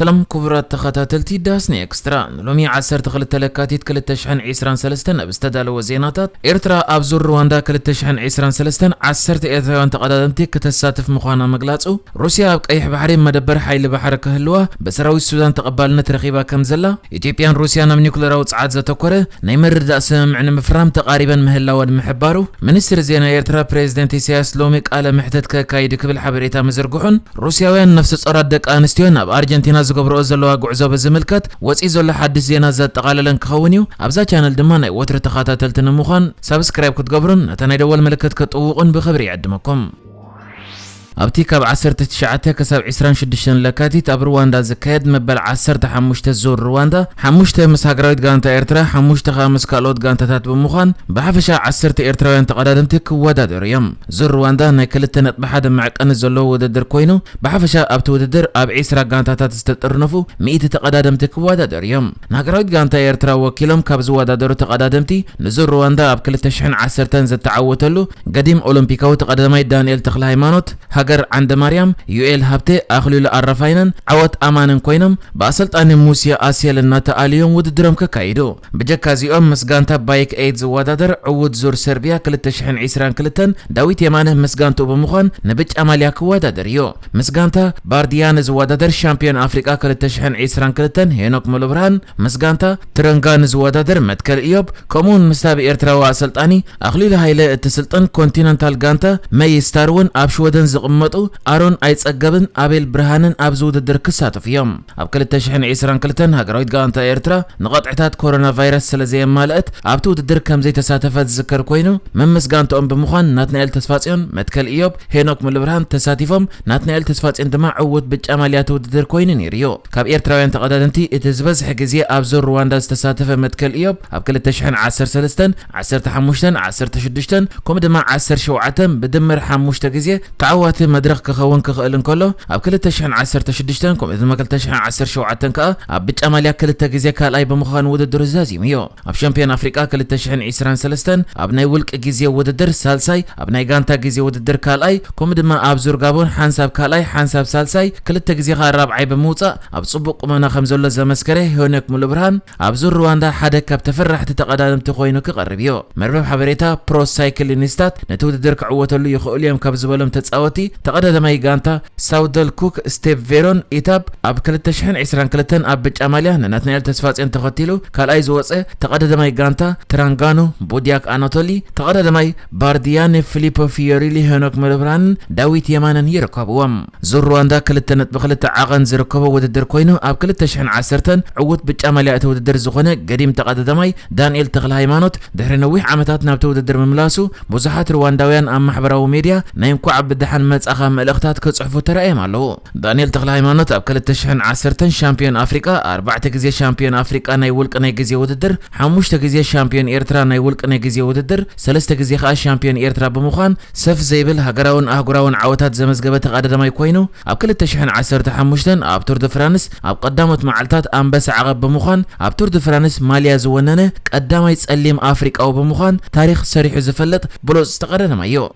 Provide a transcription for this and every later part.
ሰላም ክቡራት ተኸታተልቲ ዳስኒ ኤክስትራ፣ ንሎሚ ዓሰርተ ክልተ ለካቲት ክልተ ሽሕን ዕስራን ሰለስተን ኣብ ዝተዳለወ ዜናታት፣ ኤርትራ ኣብ ዙር ሩዋንዳ ክልተ ሽሕን ዕስራን ሰለስተን ዓሰርተ ኤርትራውያን ተቐዳደምቲ ክተሳትፍ ምዃና ምግላጹ፣ ሩስያ ኣብ ቀይሕ ባሕሪ መደበር ሓይሊ ባሕሪ ክህልዋ ብሰራዊት ሱዳን ተቐባልነት ረኺባ ከም ዘላ፣ ኢትዮጵያን ሩስያን ኣብ ኒውክለራዊ ጸዓት ዘተኮረ ናይ ምርድዳእ ስምምዕ ንምፍራም ተቓሪበን ምህላወን ምሕባሩ፣ ሚኒስትሪ ዜና ኤርትራ ፕሬዚደንት ኢሳያስ ሎሚ ቃለ መሕተት ከካይድ ክብል ሓበሬታ ምዝርግሑን፣ ሩስያውያን ነፍሰ ጾራት ደቂ ኣንስትዮ ናብ ኣርጀንቲና ዝገብርኦ ዘለዋ ጉዕዞ ብዝምልከት ወጺኡ ዘሎ ሓድሽ ዜና ዘጠቓለለን ክኸውን እዩ። ኣብዛ ቻነል ድማ ናይ ወትሪ ተኸታተልቲ ንምዃን ሳብስክራይብ ክትገብሩን ነታ ናይ ደወል ምልክት ክትጥውቑን ብኽብሪ ይዕድመኩም። ኣብቲ ካብ ዓሰርተ ትሽዓተ ክሳብ ዕስራን ሽዱሽተን ለካቲት ኣብ ሩዋንዳ ዝካየድ መበል ዓሰርተ ሓሙሽተ ዙር ሩዋንዳ፣ ሓሙሽተ ምስ ሃገራዊት ጋንታ ኤርትራ፣ ሓሙሽተ ከኣ ምስ ካልኦት ጋንታታት ብምዃን ብሓፈሻ ዓሰርተ ኤርትራውያን ተቐዳደምቲ ክወዳደሩ እዮም። ዙር ሩዋንዳ ናይ ክልተ ነጥቢ ሓደ መዕቀኒ ዘለዎ ውድድር ኮይኑ፣ ብሓፈሻ ኣብቲ ውድድር ኣብ ዕስራ ጋንታታት ዝተጠርነፉ ሚእቲ ተቐዳደምቲ ክወዳደሩ እዮም። ንሃገራዊት ጋንታ ኤርትራ ወኪሎም ካብ ዝወዳደሩ ተቐዳደምቲ ንዙር ሩዋንዳ ኣብ ክልተ ሽሕን ዓሰርተን ዝተዓወተሉ ገዲም ኦሎምፒካዊ ተቐዳዳማይ ዳንኤል ተኽለ ሃይማኖት፣ ሃገር ዓንደ ማርያም፣ ዩኤል ሃብተ፣ ኣኽሊሉ ኣረፋይነን ዓወት ኣማንን ኮይኖም ብኣሰልጣኒ ሙሴ ኣሴል እናተኣልዮም ውድድሮም ከካይዱ። ብጀካ እዚኦም ምስ ጋንታ ባይክ ኤይት ዝወዳደር ዕዉት ዙር ሰርቢያ ክልተ ሽሕን ዕስራን ክልተን ዳዊት የማነ ምስ ጋንትኡ ብምዃን ንብጫ ማልያ ክወዳደር እዩ። ምስ ጋንታ ባርዲያነ ዝወዳደር ሻምፒዮን ኣፍሪቃ ክልተ ሽሕን ዕስራን ክልተን ሄኖክ ሙሉብርሃን፣ ምስ ጋንታ ትረንጋኑ ዝወዳደር መትከል እዮብ፣ ከምኡውን ምስታ ብኤርትራዊ ኣሰልጣኒ ኣኽሊሉ ሃይለ እትስልጠን ኮንቲነንታል ጋንታ መይ ስታር እውን ኣብ ሽወደን ዝቕመጡ ኣሮን ኣይጸገብን ኣቤል ብርሃንን ኣብዚ ውድድር ክሳተፉ እዮም። ኣብ ክልተ ሽሕን ዕስራን ክልተን ሃገራዊት ጋንታ ኤርትራ ንቐጥዕታት ኮሮና ቫይረስ ስለ ዘየማልአት ኣብቲ ውድድር ከም ዘይተሳተፈት ዝዝከር ኮይኑ፣ መምስ ጋንትኦም ብምዃን ናትናኤል ተስፋጽዮን፣ መትከል እዮብ፣ ሄኖክ ሙሉብርሃን ተሳቲፎም፣ ናትናኤል ተስፋጽዮን ድማ ዕዉት ብጫ ማልያ እቲ ውድድር ኮይኑ ነይሩ እዩ። ካብ ኤርትራውያን ተቐዳደምቲ እቲ ዝበዝሐ ግዜ ኣብ ዙር ሩዋንዳ ዝተሳተፈ መትከል እዮብ ኣብ ክልተ ሽሕን ዓሰርተ ሰለስተን፣ ዓሰርተ ሓሙሽተን፣ ዓሰርተ ሽዱሽተን ከምኡ ድማ ዓሰርተ ሸውዓተን ብድምር ሓሙሽተ ግዜ ተዓዋቲ መድረኽ ክኸውን ክኽእል እንከሎ፣ ኣብ ክልተ ሽሕን ዓሰርተ ሽዱሽተን ከምኡ ድማ ክልተ ሽሕን ዓሰርተ ሸውዓተን ከኣ ኣብ ብጫ ማልያ ክልተ ግዜ ካልኣይ ብምዃን ውድድሩ ዛዚሙ እዩ። ኣብ ሻምፒዮን ኣፍሪቃ ክልተ ሽሕን ዕስራን ሰለስተን ኣብ ናይ ውልቂ ግዜ ውድድር ሳልሳይ፣ ኣብ ናይ ጋንታ ግዜ ውድድር ካልኣይ፣ ከምኡ ድማ ኣብ ዙር ጋቦን ሓንሳብ ካልኣይ ሓንሳብ ሳልሳይ፣ ክልተ ግዜ ከኣ ራብዓይ ብምውጻእ ኣብ ጽቡቕ ቁመና ከም ዘሎ ዘመስከረ ሄኖክ ሙሉብርሃን፣ ኣብ ዙር ሩዋንዳ ሓደ ካብ ተፈራሕቲ ተቐዳደምቲ ኮይኑ ክቐርብ እዩ። መርበብ ሓበሬታ ፕሮ ሳይክሊኒስታት ነቲ ውድድር ክዕወተሉ ይኽእሉ እዮም ካብ ዝበሎም ተጻወቲ ተቐዳዳማይ ጋንታ ሳውደል ኩክ ስቴፕ ቬሮን ኢታፕ ኣብ ክልተ ሽሕን ዕስራን ክልተን ኣብ ብጫ ማልያ ንናትናኤል ተስፋጽዮን ተኸቲሉ ካልኣይ ዝወጸ ተቐዳዳማይ ጋንታ ትራንጋኑ ቡድያክ ኣናቶሊ፣ ተቐዳዳማይ ባርዲያኔ ፊሊፖ ፊዮሪሊ ሄኖክ ሙሉብርሃንን ዳዊት የማነን ይርከብዎም። ዙር ሩዋንዳ ክልተ ነጥቢ ክልተ ዓቐን ዝርከቦ ውድድር ኮይኑ፣ ኣብ ክልተ ሽሕን ዓሰርተን ዕዉት ብጫ ማልያ እቲ ውድድር ዝኾነ ገዲም ተቐዳዳማይ ዳንኤል ተኽለ ሃይማኖት ድሕሪ ነዊሕ ዓመታት ናብቲ ውድድር ምምላሱ ብዙሓት ሩዋንዳውያን ኣብ ማሕበራዊ ሜድያ ናይ እንኳዕ ብደሓን መጻኻ መልእኽታት ክጽሕፉ ተራእዮም ኣለዉ። ዳንኤል ተኽለ ሃይማኖት ኣብ ክልተ ሽሕን ዓሰርተን ሻምፒዮን ኣፍሪቃ፣ ኣርባዕተ ግዜ ሻምፒዮን ኣፍሪቃ ናይ ውልቂ ናይ ግዜ ውድድር፣ ሓሙሽተ ግዜ ሻምፒዮን ኤርትራ ናይ ውልቂ ናይ ግዜ ውድድር፣ ሰለስተ ግዜ ከኣ ሻምፒዮን ኤርትራ ብምዃን ሰፍ ዘይብል ሃገራውን ኣህጉራውን ዓወታት ዘመዝገበ ተቐዳዳማይ ኮይኑ፣ ኣብ ክልተ ሽሕን ዓሰርተ ሓሙሽተን ኣብ ቱር ደ ፍራንስ ኣብ ቀዳሞት መዓልታት ኣንበሳ ዓቐብ ብምዃን ኣብ ቱር ደ ፍራንስ ማልያ ዝወነነ ቀዳማይ ጸሊም ኣፍሪቃዊ ብምዃን ታሪኽ ሰሪሑ ዝፈልጥ ብሉጽ ተቐዳዳማይ እዩ።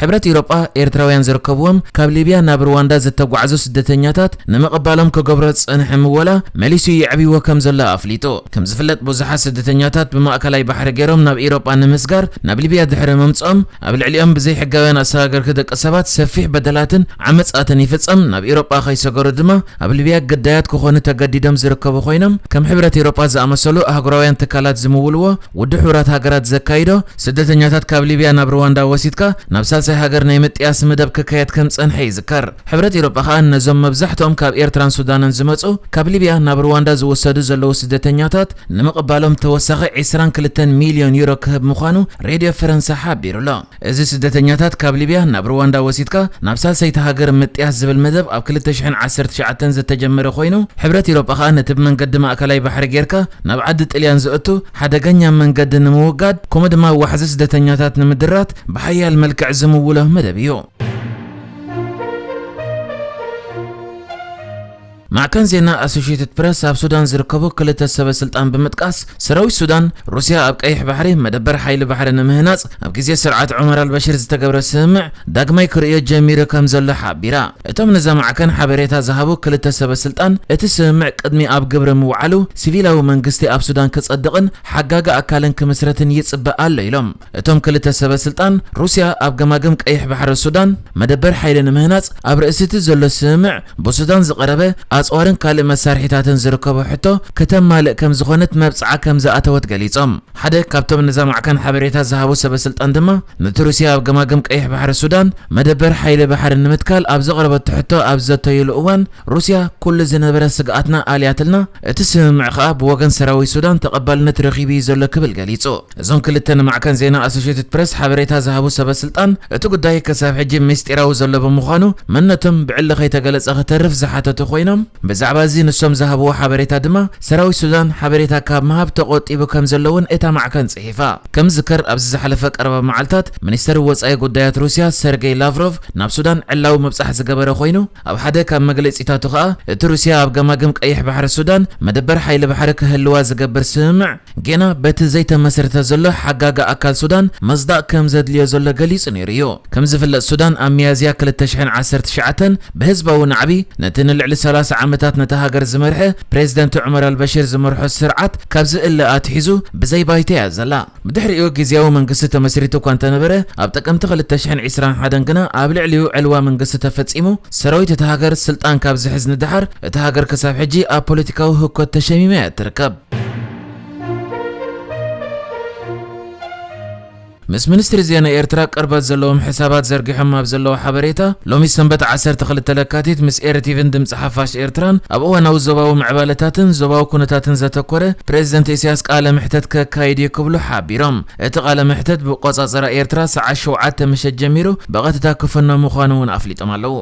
ሕብረት ኤውሮጳ ኤርትራውያን ዝርከብዎም ካብ ሊብያ ናብ ሩዋንዳ ዝተጓዕዙ ስደተኛታት ንምቕባሎም ክገብሮ ዝጸንሐ ምወላ መሊሱ የዕብይዎ ከም ዘሎ ኣፍሊጡ። ከም ዝፍለጥ ብዙሓት ስደተኛታት ብማእከላይ ባሕሪ ገይሮም ናብ ኤውሮጳ ንምስጋር ናብ ሊብያ ድሕሪ ምምጽኦም ኣብ ልዕሊኦም ብዘይሕጋውያን ኣሰጋገርቲ ደቂ ሰባት ሰፊሕ በደላትን ዓመጻትን ይፍጸም፣ ናብ ኤውሮጳ ከይሰገሩ ድማ ኣብ ሊብያ ግዳያት ክኾኑ ተገዲዶም ዝርከቡ ኮይኖም፣ ከም ሕብረት ኤውሮጳ ዝኣመሰሉ ኣህጉራውያን ትካላት ዝምውልዎ ውድብ ሕቡራት ሃገራት ዘካይዶ ስደተኛታት ካብ ሊብያ ናብ ሩዋንዳ ወሲድካ ናብ ሳልሳይ ሃገር ናይ ምጥያስ መደብ ክካየድ ከም ጸንሐ ይዝከር። ሕብረት ኤውሮጳ ከኣ ነዞም መብዛሕትኦም ካብ ኤርትራን ሱዳንን ዝመጹ ካብ ሊብያ ናብ ሩዋንዳ ዝወሰዱ ዘለዉ ስደተኛታት ንምቕባሎም ተወሳኺ ዕስራን ክልተን ሚልዮን ዩሮ ክህብ ምዃኑ ሬድዮ ፈረንሳ ሓቢሩ ኣሎ። እዚ ስደተኛታት ካብ ሊብያ ናብ ሩዋንዳ ወሲድካ ናብ ሳልሰይቲ ሃገር ምጥያስ ዝብል መደብ ኣብ ክልተ ሽሕን ዓሰርተ ትሽዓተን ዝተጀመረ ኮይኑ፣ ሕብረት ኤውሮጳ ከኣ ነቲ ብመንገዲ ማእከላይ ባሕሪ ጌርካ ናብ ዓዲ ጥልያን ዘእቱ ሓደገኛ መንገዲ ንምውጋድ፣ ከምኡ ድማ ዋሕዚ ስደተኛታት ንምድራት ብሓያል መልክዕ ዝምውሎ መደብ እዩ። ማዕከን ዜና ኣሶሽየትድ ፕረስ ኣብ ሱዳን ዝርከቡ ክልተ ሰበ ስልጣን ብምጥቃስ፣ ሰራዊት ሱዳን፣ ሩስያ ኣብ ቀይሕ ባሕሪ መደበር ሓይሊ ባሕሪ ንምህናጽ ኣብ ግዜ ስርዓት ዑመር ኣልበሽር ዝተገብረ ስምምዕ ዳግማይ ክርእዮ ጀሚሩ ከም ዘሎ ሓቢራ። እቶም ነዛ ማዕከን ሓበሬታ ዝሃቡ ክልተ ሰበ ስልጣን፣ እቲ ስምምዕ ቅድሚ ኣብ ግብሪ ምውዓሉ፣ ሲቪላዊ መንግስቲ ኣብ ሱዳን ክጸድቕን ሓጋጊ ኣካልን ክምስረትን ይጽበ ኣሎ ኢሎም። እቶም ክልተ ሰበ ስልጣን፣ ሩስያ ኣብ ገማግም ቀይሕ ባሕሪ ሱዳን መደበር ሓይሊ ንምህናጽ ኣብ ርእሲ እቲ ዘሎ ስምምዕ ብሱዳን ዝቐረበ ኣጽዋርን ካልእ መሳርሒታትን ዝርከቦ ሕቶ ከተማልእ ከም ዝኾነት መብጽዓ ከም ዝኣተወት ገሊጾም። ሓደ ካብቶም ነዛ ማዕከን ሓበሬታ ዝሃቡ ሰበ ስልጣን ድማ፣ ነቲ ሩስያ ኣብ ገማግም ቀይሕ ባሕሪ ሱዳን መደበር ሓይሊ ባሕሪ ንምትካል ኣብ ዘቕረበቶ ሕቶ ኣብ ዘተይሉ እዋን፣ ሩስያ ኩሉ ዝነበረ ስግኣትና ኣልያትልና፣ እቲ ስምምዕ ከኣ ብወገን ሰራዊት ሱዳን ተቐባልነት ረኺቡ እዩ ዘሎ ክብል ገሊጹ። እዞም ክልተ ንማዕከን ዜና ኣሶሽየትድ ፕረስ ሓበሬታ ዝሃቡ ሰበ ስልጣን፣ እቲ ጉዳይ ክሳብ ሕጂ ምስጢራዊ ዘሎ ብምዃኑ፣ መንነቶም ብዕሊ ከይተገለጸ ክተርፍ ዝሓተቱ ኮይኖም፣ ብዛዕባ እዚ ንሶም ዝሃብዎ ሓበሬታ ድማ፣ ሰራዊት ሱዳን ሓበሬታ ካብ ምሃብ ተቖጢቡ ከም ዘሎ እውን እታ ማዕከን ጽሒፋ። ከም ዝዝከር፣ ኣብዚ ዝሓለፈ ቀረባ መዓልታት፣ ሚኒስተር ወጻኢ ጉዳያት ሩስያ ሰርጌይ ላቭሮቭ ናብ ሱዳን ዕላዊ ምብጻሕ ዝገበረ ኮይኑ፣ ኣብ ሓደ ካብ መግለጺታቱ ከኣ፣ እቲ ሩስያ ኣብ ገማግም ቀይሕ ባሕሪ ሱዳን መደበር ሓይሊ ባሕሪ ክህልዋ ዝገብር ስምምዕ፣ ጌና በቲ ዘይተመስረተ ዘሎ ሓጋጊ ኣካል ሱዳን ምጽዳቕ ከም ዘድልዮ ዘሎ ገሊጹ ነይሩ እዩ። ከም ዝፍለጥ፣ ሱዳን ኣብ ሚያዝያ ክልተ ሽሕን ዓሰርተ ትሽዓተን ብህዝባዊ ናዕቢ፣ ነቲ ንልዕሊ ሰላሳ ዓመታት ነታ ሃገር ዝመርሐ ፕሬዝደንት ዑመር ኣልበሽር ዝመርሖ ስርዓት ካብ ዝእለ ኣትሒዙ ብዘይ ባይታ እያ ዘላ። ብድሕሪኡ ግዝያዊ መንግስቲ ተመስሪቱ እኳ እንተነበረ፣ ኣብ ጥቅምቲ ክልተ ሽሕን ዕስራን ሓደን ግና ኣብ ልዕሊኡ ዕልዋ መንግስቲ ተፈጺሙ፣ ሰራዊት እታ ሃገር ስልጣን ካብ ዝሕዝ ንደሓር፣ እታ ሃገር ክሳብ ሕጂ ኣብ ፖለቲካዊ ህኮት ተሸሚማ እያ እትርከብ። ምስ ሚኒስትሪ ዜና ኤርትራ ቅርበት ዘለዎም ሕሳባት ዘርጊሖም ኣብ ዘለዉ ሓበሬታ፣ ሎሚ ሰንበት ዓሰርተ ክልተ ለካቲት ምስ ኤሪ ቲቪን ድምጺ ሓፋሽ ኤርትራን ኣብ እዋናዊ ዞባዊ ምዕባለታትን ዞባዊ ኩነታትን ዘተኮረ ፕሬዚደንት ኢሳያስ ቃለ መሕተት ከካይድ እዩ ክብሉ ሓቢሮም። እቲ ቃለ መሕተት ብቆጻጽራ ኤርትራ ሰዓት ሸውዓተ ምሸት ጀሚሩ ብቐጥታ ክፍኖ ምዃኑ እውን ኣፍሊጦም ኣለዉ።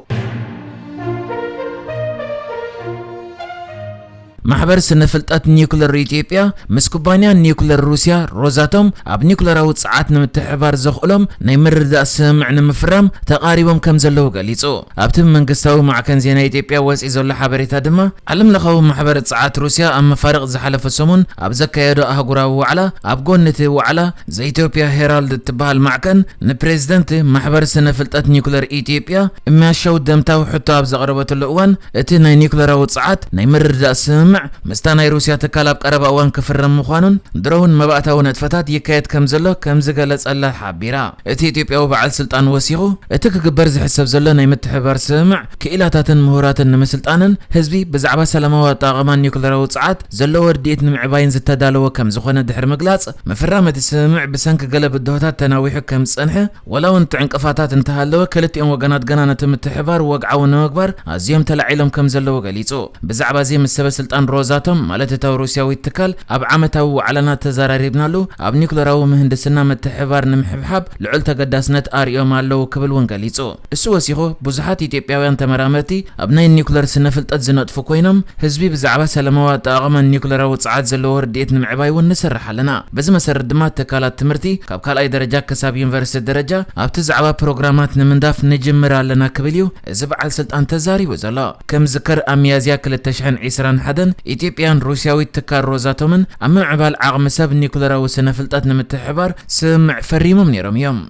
ማሕበር ስነ ፍልጠት ኒውክለር ኢትዮጵያ ምስ ኩባንያ ኒውክለር ሩስያ ሮዛቶም ኣብ ኒውክለራዊ ጸዓት ንምትሕብባር ዘኽእሎም ናይ ምርድዳእ ስምምዕ ንምፍራም ተቓሪቦም ከም ዘለዉ ገሊጹ። ኣብቲ ብመንግስታዊ ማዕከን ዜና ኢትዮጵያ ወጺኡ ዘሎ ሓበሬታ ድማ፣ ዓለም ለኻዊ ማሕበር ጸዓት ሩስያ ኣብ መፋርቕ ዝሓለፈ ሰሙን ኣብ ዘካየዶ ኣህጉራዊ ዋዕላ፣ ኣብ ጎኒ እቲ ዋዕላ ዘ-ኢትዮጵያ ሄራልድ እትበሃል ማዕከን ንፕሬዚደንት ማሕበር ስነ ፍልጠት ኒውክለር ኢትዮጵያ እምያሻው ደምታዊ ሕቶ ኣብ ዘቕረበትሉ እዋን፣ እቲ ናይ ኒውክለራዊ ጸዓት ናይ ምርድዳእ ስምምዕ ምስታ ናይ ሩስያ ትካል ኣብ ቀረባ እዋን ክፍረም ምዃኑን፣ ድሮ እውን መባእታዊ ንጥፈታት ይካየድ ከም ዘሎ ከም ዝገለጸላ ሓቢራ። እቲ ኢትዮጵያዊ በዓል ስልጣን ወሲኹ፣ እቲ ክግበር ዝሕሰብ ዘሎ ናይ ምትሕብባር ስምምዕ፣ ክኢላታትን ምሁራትን ንምስልጣንን ህዝቢ ብዛዕባ ሰላማዊ ኣጠቓቕማ ኒውክለራዊ ጸዓት ዘለዎ ርድኢት ንምዕባይን ዝተዳለወ ከም ዝኾነ ድሕሪ ምግላጽ፣ ምፍራም እቲ ስምምዕ ብሰንኪ ገለ ብድሆታት ተናዊሑ ከም ዝጸንሐ፣ ወላ እውን እቲ ዕንቅፋታት እንተሃለወ፣ ክልቲኦም ወገናት ገና ነቲ ምትሕብባር ወግዓዊ ንምግባር ኣዝዮም ተላዒሎም ከም ዘለዉ ገሊጹ። ብዛዕባ እዚ ምስ ሰበ ስልጣን ሮዛቶም፣ ማለት እታ ሩስያዊት ትካል፣ ኣብ ዓመታዊ ዋዕላና ተዘራሪብናሉ፣ ኣብ ኒውክለራዊ ምህንድስና ምትሕብባር ንምሕብሓብ ልዑል ተገዳስነት ኣርእዮም ኣለዉ ክብል እውን ገሊጹ። እሱ ወሲኹ፣ ብዙሓት ኢትዮጵያውያን ተመራመርቲ ኣብ ናይ ኒውክለር ስነ ፍልጠት ዝነጥፉ ኮይኖም፣ ህዝቢ ብዛዕባ ሰላማዊ ኣጠቓቕማ ኒውክለራዊ ጸዓት ዘለዎ ርድኢት ንምዕባይ እውን ንሰርሕ ኣለና። በዚ መሰረት ድማ ትካላት ትምህርቲ ካብ ካልኣይ ደረጃ ክሳብ ዩኒቨርሲቲ ደረጃ ኣብቲ ዛዕባ ፕሮግራማት ንምንዳፍ ንጅምር ኣለና ክብል እዩ እዚ በዓል ስልጣን ተዛሪቡ ዘሎ። ከም ዝዝከር ኣብ ሚያዝያ ክልተ ሽሕን ዕስራን ሓደን ኢትዮጵያን ሩስያዊት ትካል ሮዛቶምን ኣብ ምምዕባል ዓቕሚ ሰብ ኒውክለራዊ ስነ ፍልጠት ንምትሕብባር ስምምዕ ፈሪሞም ነይሮም እዮም።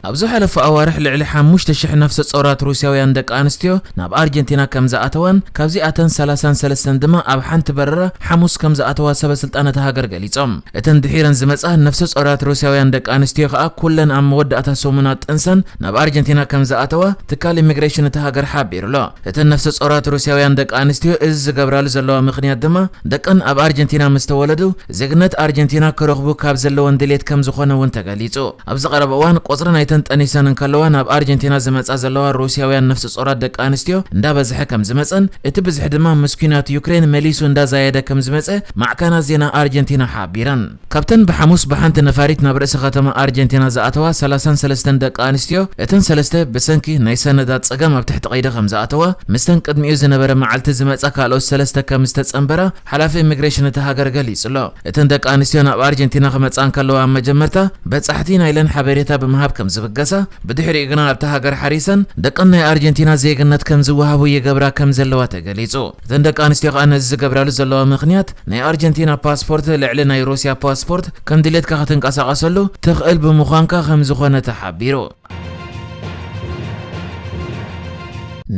ኣብ ዝሓለፉ ኣዋርሕ ልዕሊ ሓሙሽተ ሽሕ ነፍሰ ጾራት ሩስያውያን ደቂ ኣንስትዮ ናብ ኣርጀንቲና ከም ዝኣተዋን ካብዚኣተን ሰላሳን ሰለስተን ድማ ኣብ ሓንቲ በረራ ሓሙስ ከም ዝኣተዋ ሰበ ስልጣን እታ ሃገር ገሊጾም። እተን ድሒረን ዝመጻ ነፍሰ ጾራት ሩስያውያን ደቂ ኣንስትዮ ከኣ ኩለን ኣብ መወዳእታ ሰሙናት ጥንሰን ናብ ኣርጀንቲና ከም ዝኣተዋ ትካል ኢሚግሬሽን እታ ሃገር ሓቢሩ ኣሎ። እተን ነፍሰ ጾራት ሩስያውያን ደቂ ኣንስትዮ እዚ ዝገብራሉ ዘለዋ ምኽንያት ድማ ደቀን ኣብ ኣርጀንቲና ምስ ተወለዱ ዜግነት ኣርጀንቲና ክረኽቡ ካብ ዘለወን ድሌት ከም ዝኾነ እውን ተገሊጹ። ኣብዚ ቀረባ እዋን ቁጽሪ ናይተን ጠኒሰን እንከለዋ ናብ ኣርጀንቲና ዝመጻ ዘለዋ ሩስያውያን ነፍሰ ጾራት ደቂ ኣንስትዮ እንዳበዝሐ ከም ዝመጸን እቲ ብዝሒ ድማ ምስ ኲናት ዩክሬን መሊሱ እንዳዛየደ ከም ዝመጸ ማዕከናት ዜና ኣርጀንቲና ሓቢረን። ካብተን ብሓሙስ ብሓንቲ ነፋሪት ናብ ርእሲ ከተማ ኣርጀንቲና ዝኣተዋ ሰላሳን ሰለስተን ደቂ ኣንስትዮ፣ እተን ሰለስተ ብሰንኪ ናይ ሰነዳት ጸገም ኣብ ትሕቲ ቀይዲ ከም ዝኣተዋ፣ ምስተን ቅድሚኡ ዝነበረ መዓልቲ ዝመጻ ካልኦት ሰለስተ ከም ዝተጸንበራ ሓላፊ ኢሚግሬሽን እታ ሃገር ገሊጹ ኣሎ። እተን ደቂ ኣንስትዮ ናብ ኣርጀንቲና ክመጻ እንከለዋ ኣብ መጀመርታ በጻሕቲ ናይለን ሓበሬታ ብምሃብ ከም ብገሳ ብድሕሪኡ ግና ኣብታ ሃገር ሓሪሰን ደቀን ናይ ኣርጀንቲና ዜግነት ከም ዝወሃቡ ይገብራ ከም ዘለዋ ተገሊጹ። እተን ደቂ ኣንስትዮ ከኣ ነዚ ዝገብራሉ ዘለዋ ምኽንያት ናይ ኣርጀንቲና ፓስፖርት ልዕሊ ናይ ሩስያ ፓስፖርት ከም ድሌትካ ክትንቀሳቐሰሉ ትኽእል ብምዃንካ ከም ዝኾነ ተሓቢሩ።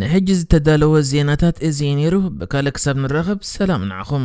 ንሕጂ ዝተዳለወ ዜናታት እዚ እዩ ነይሩ። ብካልእ ክሳብ ንራኸብ ሰላም ንዓኹም።